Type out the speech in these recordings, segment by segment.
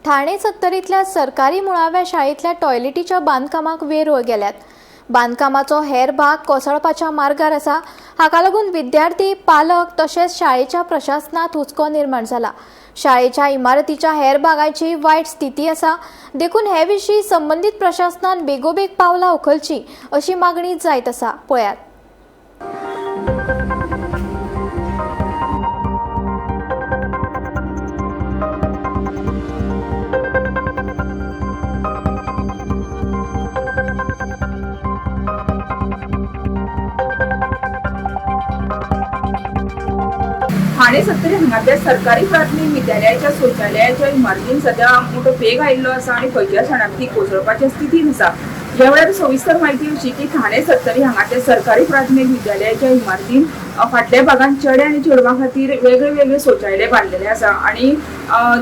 ठाणे सत्तरींतल्या सरकारी मुळाव्या शाळेंतल्या टॉयलेटीच्या बांदकामाक वेरूळ गेल्यात. बांदकामाचो हेर भाग कोसळपाच्या मार्गार आसा. हाका लागून विद्यार्थी, पालक तशेंच शाळेच्या प्रशासनात हुस्को निर्माण जाला. शाळेच्या इमारतीच्या हेर भागाची वायट स्थिती आसा, देखून हे विशीं संबंदीत प्रशासनान बेगोबेग पावलां उखलची अशी मागणी जायत आसा. पळयात. ठाणे सत्तरी हांगातल्या सरकारी प्राथमीक विद्यालयाच्या शौचालयाच्या इमारतीन सध्या मोठो पेग आयिल्लो आसा आनी खंयच्या क्षणाक ती कोसळपाच्या स्थितीन आसा. ह्या वेळार सविस्तर म्हायती अशी की ठाणे सत्तरी हांगातल्या सरकारी प्राथमीक विद्यालयाच्या इमारतीन फाटल्या भागान चेडे आनी चेडवां खातीर वेगळे वेगळे शौचालय बांदलेले आसा आनी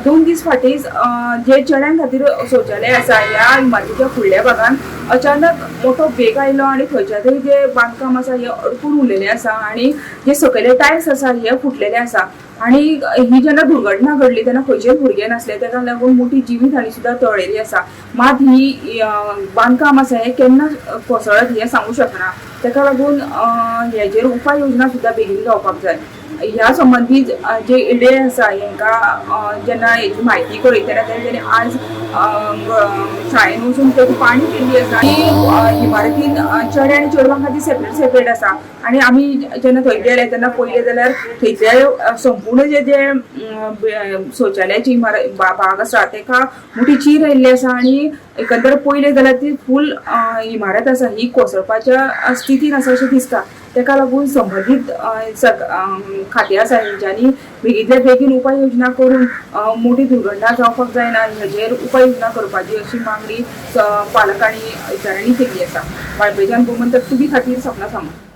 2 दीस फाटींच जे चेड्यां खातीर शौचालय आसा ह्या इमारतीच्या फुडल्या भागान अचानक मोठो बेग आयलो आनी खंयच्या तरी जे बांदकाम आसा हे अडकून उरलेले आसा आनी जे सकयले टायल्स आसा हे फुटलेले आसा आनी ही जेन्ना दुर्घटना घडली तेन्ना खंयचेय भुरगे नासले, तेका लागून मोठी जिवीत हानी सुद्दां टळ्ळेली आसा. मात ही बांदकाम आसा हे केन्ना कोसळत हें सांगू शकना, तेका लागून हेजेर उपाय योजना सुद्दां बेगीन जावपाक जाय. ह्या संबंदी जे इडे आसा हेंकां जेन्ना हेजी म्हायती कळ्ळी तेन्ना तेंच्यांनी आज शाळेन वचून तेका पाणी केल्ली आसा. ही इमारतीन चेडे आनी चेडवां खातीर सेपरेट सेपरेट आसा आनी आमी जेन्ना थंय गेले तेन्ना पळयलें जाल्यार थंयचे संपूर्ण जे जे शौचालयाची इमारत भाग आसा तेका मोठी चीर आयिल्ली आसा आनी एकंदर पळयलें जाल्यार ती फूल इमारत आसा ही कोसळपाच्या स्थितीन आसा अशें दिसता. तेका लागून संबंदीत खातें आसा हेंच्यांनी बेगींतल्या बेगीन उपाय योजना करून मोठी दुर्घटना जावपाक जायना हेजेर उपाय योजना करपाची अशी मागणी पालकांनी विचारांनी केल्ली आसा. वाळपयच्यान गोमंतक टीव्ही खातीर सपना सामंत.